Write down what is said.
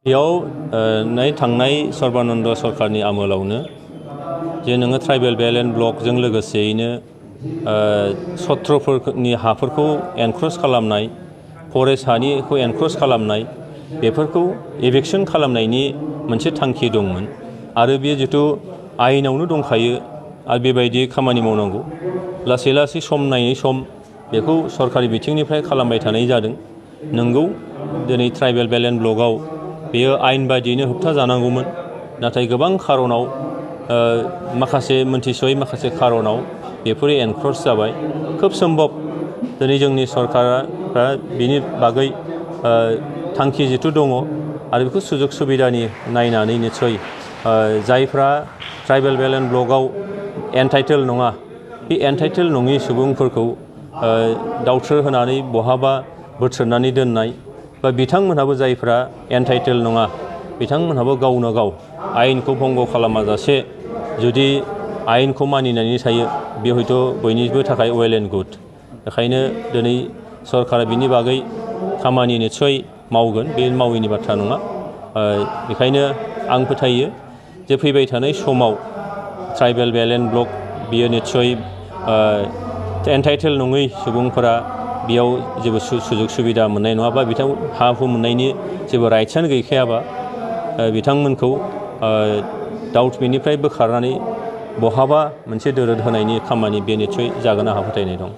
बेयाव नै थांनाय सर्बानन्द सरकारनि आमोलावनो जे नोङो ट्राइबेल बेल्ट एन्ड ब्लकजों लोगोसेयैनो सत्रफोरनि हाफोरखौ एनक्रच खालामनाय, फरेस्ट हानिखौ एनक्रच खालामनाय, बेफोरखौ एभिक्सन खालामनायनि मोनसे थांखि दंमोन आरो बेयो जिथु आयेनावनो दंखायो आरो बेबायदि खामानि मावनांगौ। लासै लासै सम नायै सम बेखौ सरकारि बिथिंनिफ्राय खालामबाय थानाय जादों। नंगौ दिनै ट्राइबेल बेल्ट एन्ड ब्लकआव बेयो आयेन बायदियैनो होबथा जानांगौमोन, नाथाय गोबां खारनाव माखासे मोनथिसयै माखासे खारनाव बेफोरो एनक्रच जाबाय। खोब सम्भब दिनै जोंनि सरकारा बिनि बागै थांखि जिथु दङ आरो बेखौ सुजुग सुबिदानि नायनानै निस्सय जायफ्रा ट्राइबेल बेल्ट एन्ड ब्लकआव एन्टाइटेल नङा, बे एन्टाइटेल नङि सुबुंफोरखौ दावथ्रो होनानै बहाबा बोथ्रोदनानै दोननाय बा बिथांमोनहाबो जायफ्रा एन्टाइटेल नङा बिथांमोनहाबो गावनो गाव आयेनखौ भंग खालामाजासे जुदि आयेनखौ मानिनानै थायो, बे हयथ' बयनिबो थाखाय वेल एन्ड गुड। बेखायनो दिनै सरकारा बिनि बागै खामानि निस्सय मावगोन, बे मावैनि बाथ्रा नङा। बेखायनो आं फोथायो जे फैबाय थानाय समाव ट्राइबेल बेल्ट एन्ड ब्लक बियो निस्सय एन्टाइटेल नङै सुबुंफोरा बेयाव जेबो सुजुग सुबिदा मोननाय नङा बा बिथां हा हु मोननायनि जेबो राइट्सआनो गैखायाबा बिथांमोनखौ बेनिफ्राय बोखारनानै बहाबा मोनसे दोरोद होनायनि खामानि बे निस्सय जागोन आंहा फोथायनाय दं।